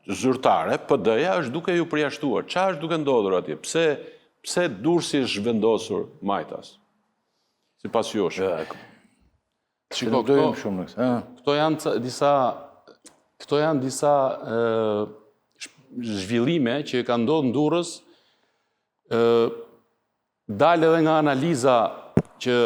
zyrtare, PD-ja është duke ju përjashtuar. Ça është duke ndodhur atje? Pse pse Durrësi është zhvendosur majtas? Sipas jush. Shiko, këto, shumë në këtë. Këto janë disa këto janë disa ë zhvillime që kanë ndodhur në Durrës ë dalë edhe nga analiza që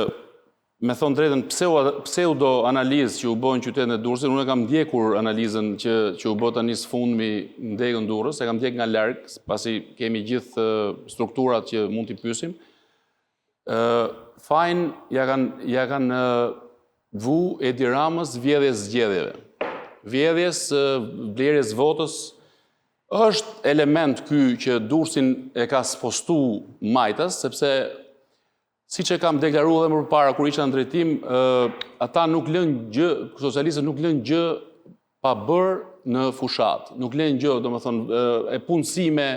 me thonë drejtën pse u pseudo analizë që u bë në qytetin e Durrësit, unë e kam ndjekur analizën që që u bë tani së fundmi në degën Durrës, e kam ndjek nga larg, pasi kemi gjithë strukturat që mund t'i pyesim. Fajin ja kanë ja kanë vu Edi Ramës vjedhjes zgjedhjeve. Vjedhjes, blerjes votës është element ky që Durrësin e ka spostu majtas, sepse siç e kam deklaruar edhe më përpara kur isha në drejtim, ata nuk lënë gjë, socialistët nuk lënë gjë pa bërë në fushatë. Nuk lënë gjë, domethënë, e punësime,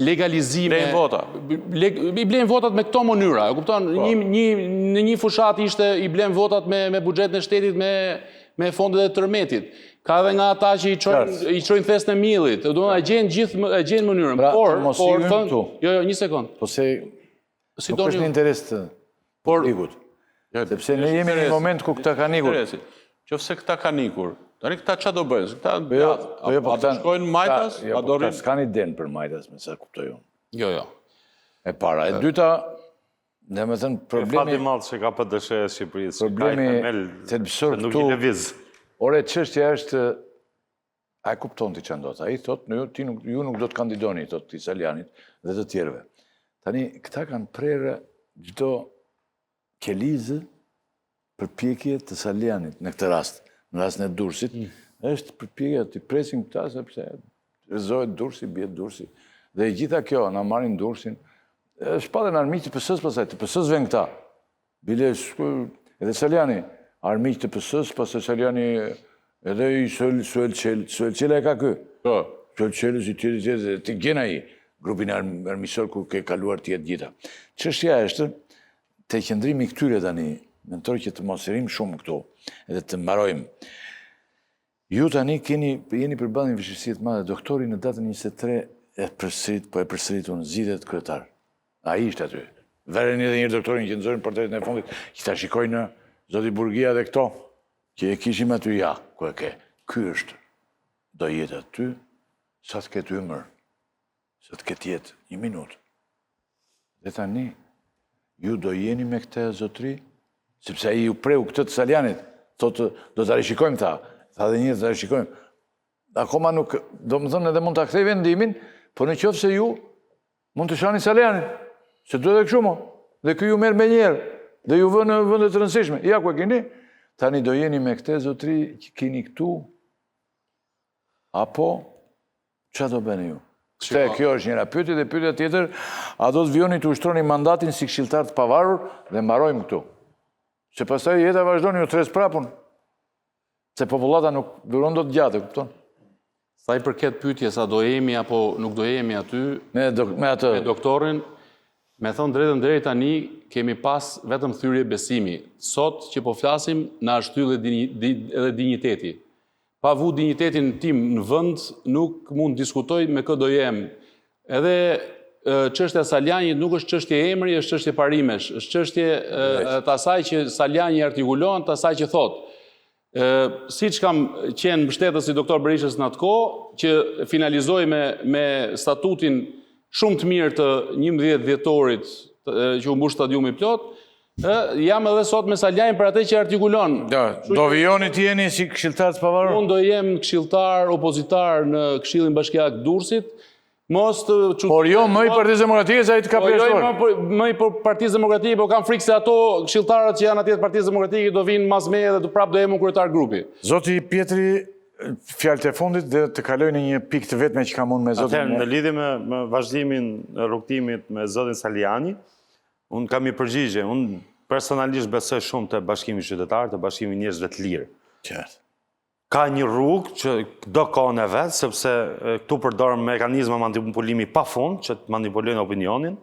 legalizime. Blejnë vota. I blejnë votat me këto mënyra, e kupton? Po. Një, një, në një fushatë ishte i blejnë votat me, me buxhetin e shtetit, me, me fondet e tërmetit. Ka edhe nga ata që i çojnë, i çojnë thesin e miellit. Do e gjejnë gjithë, e gjejnë mënyrën. Pra, por, por, thënë, jo, jo, një sekond. Po se si nuk është në interes të por, publikut. Jo, Sepse ne jemi në një moment ku këta kanë ikur. Qoftë se këta kanë ikur, tani këta ça do bëjnë? Këta po jo, po jo, po këta shkojnë majtas, jo, a po do rrinë? S'kanë idenë për majtas, me sa kuptoj unë. Jo, jo. E para, e dyta, domethënë problemi... Fati i madh që ka PDSH e Shqipërisë, problemi thelbësor këtu... Nuk i lëviz. Ore, çështja është, a e kupton ti ça ndodh? Ai thotë, ju, ti nuk, ju nuk do të kandidoni, thotë ti Salianjit dhe të tjerëve. Tani, këta kanë prerë çdo qelizë përpjekje të Salianjit në këtë rast, në rastin e Durrësit, mm. është përpjekja t'i presin këta sepse rrëzohet Durrësi, bie Durrësi. Dhe e gjitha kjo, na marrin Durrësin, shpallen armiq të PS-së pastaj, të PS-së vjen këta. Bile, edhe Salianji, armiq të PS-së, pastaj Salianji edhe i Suel, Suel Çel, Suel Çela e ka ky. Po. Suel Çelës, i tjerë, i tjerë, të gjen ai grupin armiqësor ku ke kaluar ti e të gjitha. Çështja është te qëndrimi i këtyre tani, mendoj që të mos rrim shumë këtu edhe të mbarojmë. Ju tani keni jeni përballë një vështirësie të madhe. Doktori në datën 23 e përsërit, po e përsërit unë zgjidhet kryetar. Ai ishte aty. Vëreni edhe një doktorin që nxorën portretin e fundit, që ta shikojnë zoti Burgia dhe këto, që e kishim aty ja, ku e ke. Ky është. Do jetë aty sa të ketë ymër. Sa të ketë jetë, një minutë. Dhe tani, ju do jeni me këtë zotri, sepse ai ju preu këtë të Salianjit, thotë, do ta rishikojmë, tha, tha dhe një, do ta rishikojmë. Akoma nuk, domethënë edhe mund ta kthej vendimin, po në qoftë se ju mund të shani Salianjin, se duhet edhe kështu mo, dhe ky ju merr menjëherë. Dhe ju vë në vende të rëndësishme. Ja ku e keni? Tani do jeni me këtë zotri që keni këtu apo ça do bëni ju? Këtë kjo është njëra pyetje dhe pyetja tjetër, a do të vijoni të ushtroni mandatin si këshilltar të pavarur dhe mbarojmë këtu. Se pastaj jeta vazhdon ju thërras prapë unë. Se popullata nuk duron dot gjatë, e kupton? Sa i përket pyetjes a do jemi apo nuk do jemi aty me do, me atë me doktorin, me thënë drejtën deri tani kemi pas vetëm thyrje besimi. Sot që po flasim na është thy edhe edhe dinjiteti. Pa vu dinjitetin tim në vend, nuk mund diskutoj me kë do jem. Edhe çështja Salianjit nuk është çështje emri, është çështje parimesh, është çështje të asaj që Salianji artikulon, të asaj që thotë. Siç kam qenë mbështetës i doktor Berishës në atë kohë, që finalizoi me, me statutin shumë të mirë të 11 dhjetorit që u mbush stadiumi plot, jam edhe sot me Salianjin për atë që artikulon. Do, do vijoni të jeni si këshilltar të pavarur? Unë do jem këshilltar opozitar në Këshillin Bashkiak të Durrësit, Mos të çu. Por jo më i Partisë Demokratike se ai të ka po jo përjashtuar. Jo më i Partisë Demokratike, po kam frikë se ato këshilltarët që janë atje të Partisë Demokratike do vinë mas meje dhe do prapë do jem unë kryetar grupi. Zoti Pjetri, fjalët e fundit dhe të kaloj në një pikë të vetme që kam unë me zotin. Atëherë, në lidhje me, me vazhdimin e rrugëtimit me zotin Salianji, unë kam një përgjigje. Unë personalisht besoj shumë te bashkimi qytetar, te bashkimi i njerëzve të lirë. Qartë. Ka një rrugë që do kohën e vet, sepse këtu përdoren mekanizma manipulimi pa fund, që të manipulojnë opinionin,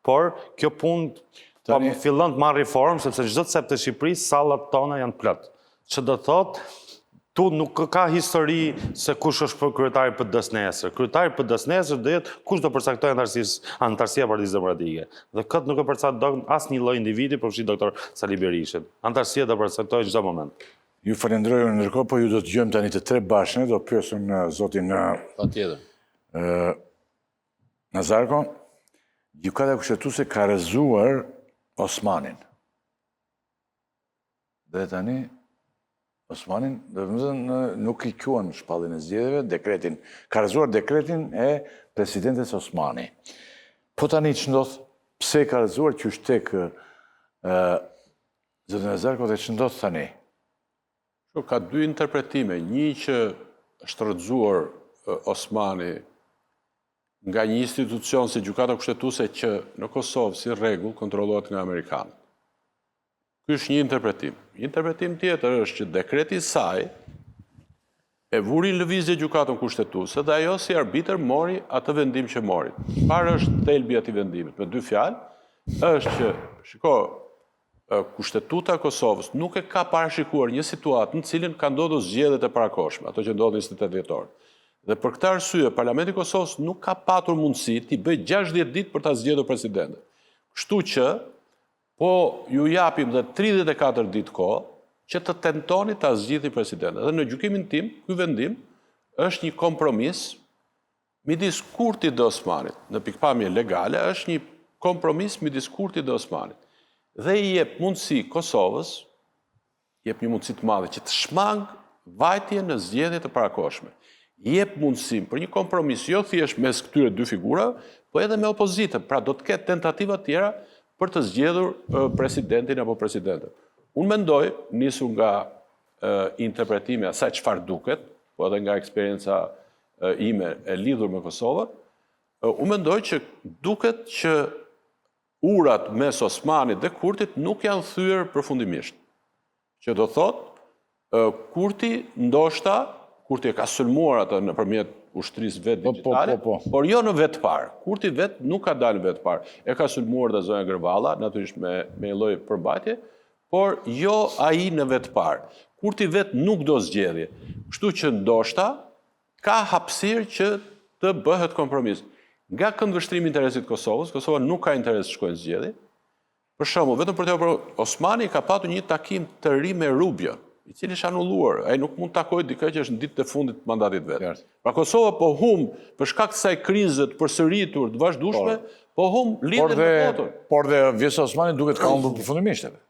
por kjo punë po fillon të marrë formë, sepse çdo cep të Shqipërisë, sallat tona janë plot. Që do të thotë, tu nuk ka histori se kush është për kryetari i PD-së nesër. Kryetari i PD-së nesër do jetë kush do përcaktojë anëtarësia e Partisë Demokratike. Dhe këtë nuk e përcakton asnjë lloj individi, përfshi doktor Sali Berishën. Anëtarësia do përcaktojë çdo moment. Ju falenderoj unë ndërkohë, po ju do të dëgjojmë tani të tre bashkë, do pyes unë zotin Patjetër. Ë Nazarko, Gjykata Kushtetuese ka rrëzuar Osmanin. Dhe tani Osmanin, domethënë nuk i quan shpalljen e zgjedhjeve, dekretin, ka rrëzuar dekretin e presidentes Osmani. Po tani ç'ndodh? Pse e ka rrëzuar qysh tek ë Zoti Nazarko dhe ç'ndodh tani? Shiko, ka dy interpretime, një që është rrëzuar Osmani nga një institucion si Gjykata Kushtetuese që në Kosovë si rregull kontrollohet nga amerikanët. Ky është një interpretim. Një interpretim tjetër është që dekreti i saj e vuri në lëvizje Gjykatën Kushtetuese dhe ajo si arbitër mori atë vendim që mori. Çfarë është thelbi i atij vendimit? Me dy fjalë, është që, shiko, Kushtetuta e Kosovës nuk e ka parashikuar një situatë në të cilën ka ndodhur zgjedhjet e parakohshme, ato që ndodhën 28 dhjetor. Dhe për këtë arsye, Parlamenti i Kosovës nuk ka patur mundësi t'i bëjë 60 ditë për ta zgjedhur presidentin. Kështu që po ju japim dhe 34 ditë kohë që të tentoni ta zgjidhni presidentin. Dhe në gjykimin tim, ky vendim është një kompromis midis Kurtit dhe Osmanit, në pikëpamje legale, është një kompromis midis Kurtit dhe Osmanit. Dhe i jep mundësi Kosovës, jep një mundësi të madhe që të shmangë vajtjen në zgjedhje të parakohshme. Jep mundësinë për një kompromis jo thjesht mes këtyre dy figurave, po edhe me opozitën. Pra do të ketë tentativa të tjera për të zgjedhur presidentin apo presidenten. Unë mendoj, nisur nga interpretimi i asaj çfarë duket, po edhe nga eksperienca ime e lidhur me Kosovën, unë mendoj që duket që urat mes Osmanit dhe Kurtit nuk janë thyer përfundimisht. Që do thotë, Kurti ndoshta, Kurti e ka sulmuar atë nëpërmjet ushtrisë vetë po, po, digjitale, po, po, por jo në vetë të parë. Kurti vetë nuk ka dalë në vetë të parë. E ka sulmuar dhe zonja Gërvalla, natyrisht me, me një lloj përmbajtje, por jo ai në vetë të parë. Kurti vetë nuk do zgjedhje. Kështu që ndoshta ka hapësirë që të bëhet kompromis. Nga këndvështrimi i interesit të Kosovës, Kosova nuk ka interes të shkojë në zgjedhje. Për shembull, vetëm për të për Osmani ka patur një takim të ri me Rubio, i cili është anulluar. Ai nuk mund të takojë dikë që është në ditët e fundit të mandatit vet. Pra Kosova po humb për shkak të kësaj krize të përsëritur, të vazhdueshme, po humb lidhjen me botën. Por dhe Vjosa Osmani duket ka humbur përfundimisht edhe.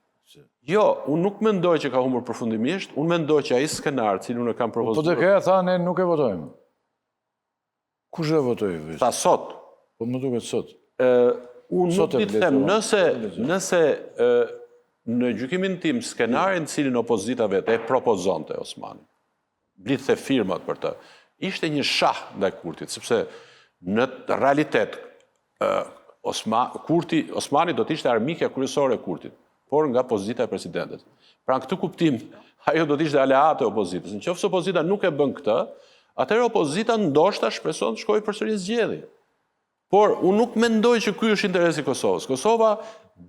Jo, unë nuk mendoj që ka humbur përfundimisht, unë mendoj që ai skenar, të cilin unë e kam propozuar. PDK-ja tha ne nuk e votojmë. Kush e votoi Vjosa? Tha sot. Po më duket sot. Ë unë nuk di të them nëse nëse ë Në gjykimin tim, skenarin të cilin opozita vetë e propozonte Osmanin, mblidhte firmat për të, ishte një shah ndaj Kurtit, sepse në realitet Osma, Kurti, Osmani do të ishte armikja kryesore e Kurtit, por nga pozita e presidentit. Pra në këtë kuptim, ajo do të ishte aleate e opozitës. Në qoftë se opozita nuk e bën këtë, atëherë opozita ndoshta shpreson të shkojë përsëri në zgjedhje. Por unë nuk mendoj që ky është interesi i Kosovës. Kosova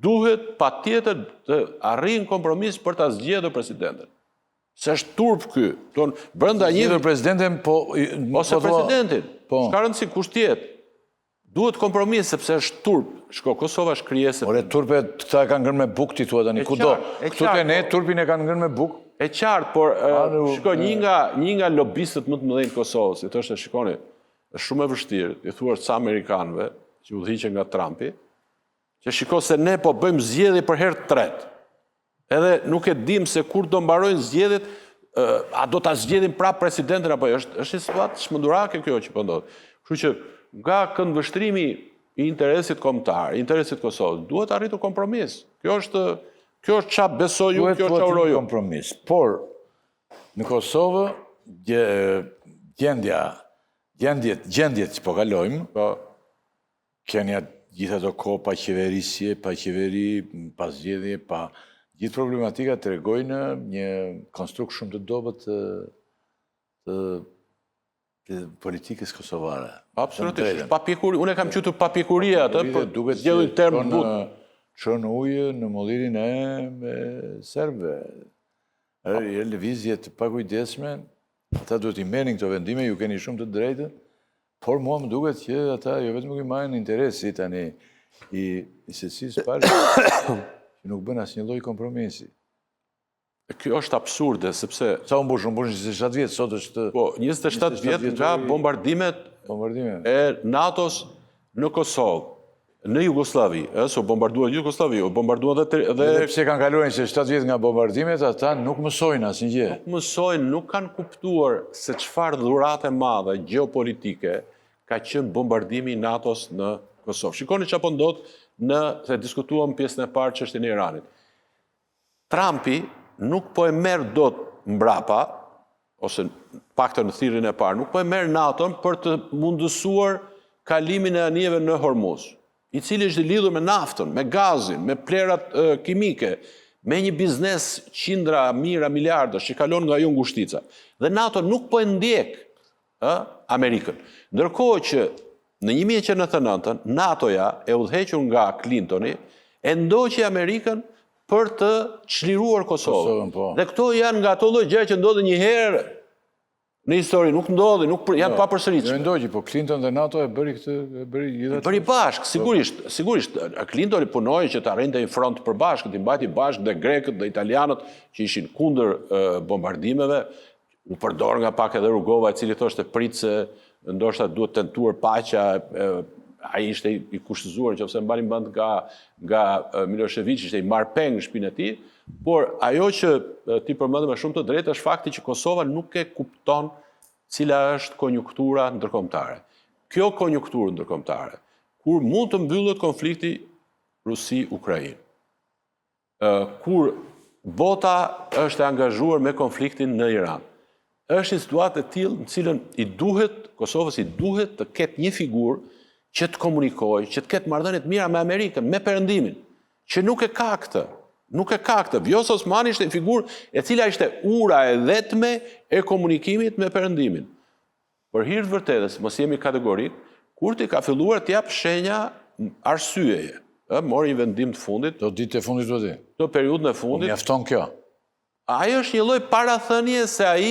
duhet patjetër të arrijë kompromis për ta zgjedhur presidentin. Se është turp ky. Ton brenda një zgjedhur presidentin, po ose po presidentin. Po. S'ka rëndësi kush të jetë. Duhet kompromis sepse është turp. Shiko, Kosova është krijesë. Ore turpe këta e kanë ngrënë me bukë ti thua tani kudo. Këtu te ne po. turpin e kanë ngrënë me bukë. E qartë, por shiko një nga një nga lobistët më të mëdhenj të Kosovës, i thoshte shikoni, Është shumë e vështirë, i thuash ca amerikanëve që udhëhiqen nga Trumpi, që shiko se ne po bëjmë zgjedhje për herë të tretë. Edhe nuk e dim se kur do mbarojnë zgjedhjet, a do ta zgjedhim prapë presidentin apo jo. Është është një situatë çmendurake kjo që po ndodh. Kështu që nga këndvështrimi i interesit kombëtar, i interesit të Kosovës, duhet arritur kompromis. Kjo është kjo është ça besoj unë, kjo është ça uroj unë. Kompromis. Por Në Kosovë, gjendja, gjendjet, gjendjet që po kalojmë, po. Keni gjithë ato kohë pa qeverisje, pa qeveri, pa zgjedhje, pa gjithë problematika tregojnë një konstrukt shumë të dobët të, të, të politikës kosovare. Absolutisht, papjekuri, unë e kam quajtur papjekuri atë, për duket zgjedhur term të butë. Çon ujë në mullirin e serbëve. E lëvizje të pakujdesshme, ata duhet t'i merrnin këto vendime, ju keni shumë të drejtë, por mua më duket që ata jo vetëm nuk i marrin interesi tani i, i secilës palë, që nuk bën asnjë lloj kompromisi. Kjo është absurde, sepse... Sa u mbush, u mbush 27 vjet, sot është... Po, 27 vjet nga bombardimet bombardime. e NATO-s në Kosovë, në Jugosllavi, ë, se u bombardua Jugosllavi, u bombardua dhe dhe Edhe pse kanë kaluar 27 vjet nga bombardimet, ata nuk mësojnë asnjë gjë. Nuk mësojnë, nuk kanë kuptuar se çfarë dhurate e madhe gjeopolitike ka qenë bombardimi i NATO-s në Kosovë. Shikoni çfarë po ndodh në, se diskutuam pjesën e parë çështjen e Iranit. Trumpi nuk po e merr dot mbrapa, ose paktën në thirrjen e parë, nuk po e merr NATO-n për të mundësuar kalimin e anijeve në Hormuz, i cili është i lidhur me naftën, me gazin, me plehrat kimike, me një biznes qindra, mijëra, miliardësh që kalon nga ajo ngushtica. Dhe NATO nuk po e ndjek ë, Amerikën. Ndërkohë që në 1999-ën, NATO-ja e udhëhequr nga Clintoni e ndoqi Amerikën për të çliruar Kosovën. Kosovën po. Dhe këto janë nga ato lloj gjëra që ndodhin një herë në histori, nuk ndodhin, nuk për, janë jo, papërsëritshme. Jo ndoqi, po Clinton dhe NATO e bëri këtë, e bëri gjithë atë. Bëri bashkë, po. sigurisht, sigurisht. Clintoni punoi që të arrinte një front të përbashkët, i mbajti bashkë dhe grekët dhe italianët që ishin kundër bombardimeve, U përdor nga pak edhe Rugova, i cili thoshte prit se ndoshta duhet tentuar paqja, ai ishte i kushtëzuar nëse mbani mend nga nga Milosheviç, ishte i marrë peng në shtëpinë e tij, por ajo që ti përmende me shumë të drejtë është fakti që Kosova nuk e kupton cila është konjunktura ndërkombëtare. Kjo konjunkturë ndërkombëtare, kur mund të mbyllet konflikti Rusi-Ukrainë. kur bota është e angazhuar me konfliktin në Iran. Është një situatë e tillë në cilën i duhet Kosovës i duhet të ketë një figurë që të komunikojë, që të ketë marrëdhënie të mira me Amerikën, me Perëndimin, që nuk e ka këtë. Nuk e ka këtë. Vjosa Osmani ishte një figurë e cila ishte ura e vetme e komunikimit me Perëndimin. Për hir të vërtetës, mos jemi kategorik, Kurti ka filluar të japë shenja arsyeje. Ë, mori një vendim të fundit. Këto ditët e fundit do ti. Këtë periudhën e po fundit. Po mjafton kjo. Ajo është një lloj parathënie se ai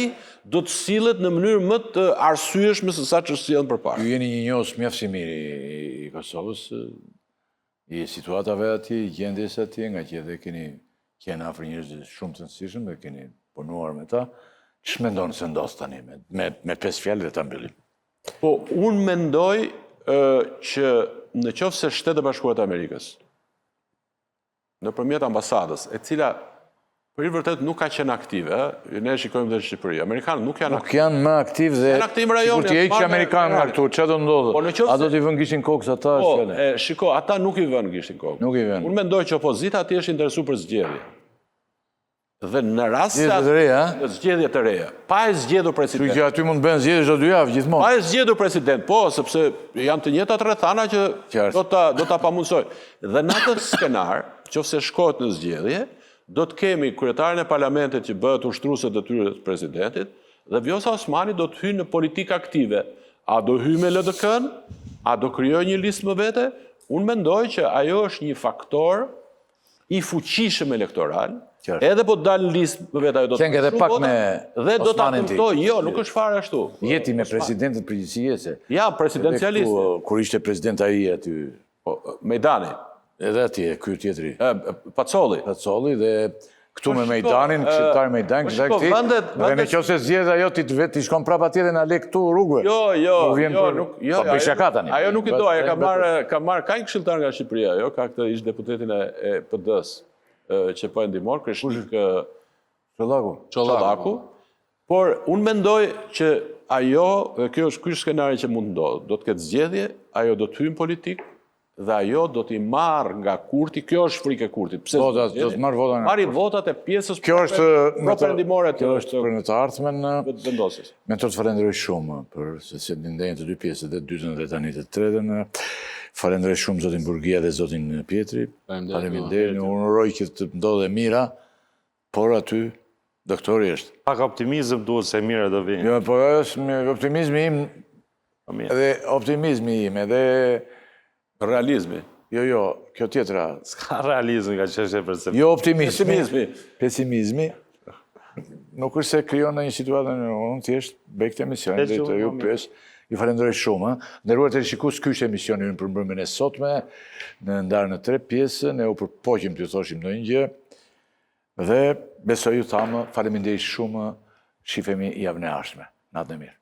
do të sillet në mënyrë më të arsyeshme se sa ç'është sjellë përpara. Ju jeni një njohës mjaft i mirë i Kosovës, i situatave atje, i gjendjes atje, ngaqë edhe keni qenë afër njerëzve shumë të rëndësishëm dhe keni punuar me ta. Ç'mendon se ndodh tani me me me pesë fjalë dhe ta mbyllim? Po, unë mendoj që në qoftë se Shtetet e Bashkuara të Amerikës nëpërmjet ambasadës, e cila për hir vërtet nuk ka qenë aktive, ë, ne e shikojmë dhe në Shqipëri. Amerikanët nuk janë Nuk janë më aktiv dhe janë aktiv në rajon. Sikur t'i heqësh amerikanët nga këtu, çfarë do ndodhë? Po, në A do t'i vënë gishtin kokës ata? Po, e, shiko, ata nuk i vënë gishtin kokës. Nuk i vënë. Unë mendoj që opozita atje është interesuar për zgjedhje. Dhe në rast se Zgjedhje të reja, në zgjedhje të reja, pa e zgjedhur president. Kështu që aty mund të bëhen zgjedhje çdo dy javë gjithmonë. Pa e zgjedhur president, po, sepse janë të njëjtat rrethana që do ta do ta pamundësojnë. Dhe në atë skenar, qoftë se shkohet në zgjedhje, do të kemi kryetarin e parlamentit që bëhet ushtruese e detyrës së presidentit dhe Vjosa Osmani do të hyjë në politikë aktive. A do hyjë me LDK-n? A do krijojë një listë më vete? Unë mendoj që ajo është një faktor i fuqishëm elektoral, edhe po të dalë në listë më vete ajo do të Qenke edhe pak me dhe do ta dëmtojë, jo, nuk është fare ashtu. Je ti me presidentët përgjithësi je se. Ja, presidencialist. Kur ishte president ai aty. Po, Mejdani. Edhe atje, ky tjetri. Pacolli. Pacolli dhe këtu me Mejdanin, këshilltar Mejdan, po këshilltar këti, dhe në qoftë se zgjedh ajo ti të vetë ti shkon prapa atje dhe na le këtu rrugëve. Jo, jo, jo, nuk, jo, po bëj shaka tani. Ajo nuk i do, ajo ka marrë, ka marrë, ka një këshilltar nga Shqipëria, jo, ka këtë ish deputetin e PD-s, që po e ndihmon, Kreshnik Çollaku. Çollaku. Por unë mendoj që ajo, dhe kjo është ky skenari që mund të ndodhë, do të ketë zgjedhje, ajo do të hyjë në politikë, dhe ajo do t'i marrë nga Kurti, kjo është frikë e Kurtit. Pse? Po, do të marrë vota nga Marri votat e pjesës kjo është pro-perëndimore të kjo është për në të ardhmen Vetëvendosjes. Mentor të falenderoj shumë për se se ndenjët të dy pjesët, dhe dytën dhe tani të tretën. Falenderoj shumë zotin Burgia dhe zotin Pjetri. Faleminderit. Unë uroj që të ndodhë e mira, por aty doktori është. Pak optimizëm duhet se e mira do vijë. Jo, po është optimizmi im Po edhe optimizmi im, edhe... Realizmi. Jo, jo, kjo tjetra. S'ka realizmi ka çështje perceptimi. Jo optimizmi. Pesimizmi. Pesimizmi. Nuk është se krijon në një situatë në unë thjesht bëj këtë emision dhe të ju pyes. Ju falenderoj shumë. Nderuar teleshikues, ky ishte emisioni ynë për mbrëmjen e sotme, në ndarë në tre pjesë, ne u përpoqëm t'ju thoshim ndonjë gjë. Dhe besoj ju thamë, faleminderit shumë, shifemi javën e ardhshme. Natën e mirë.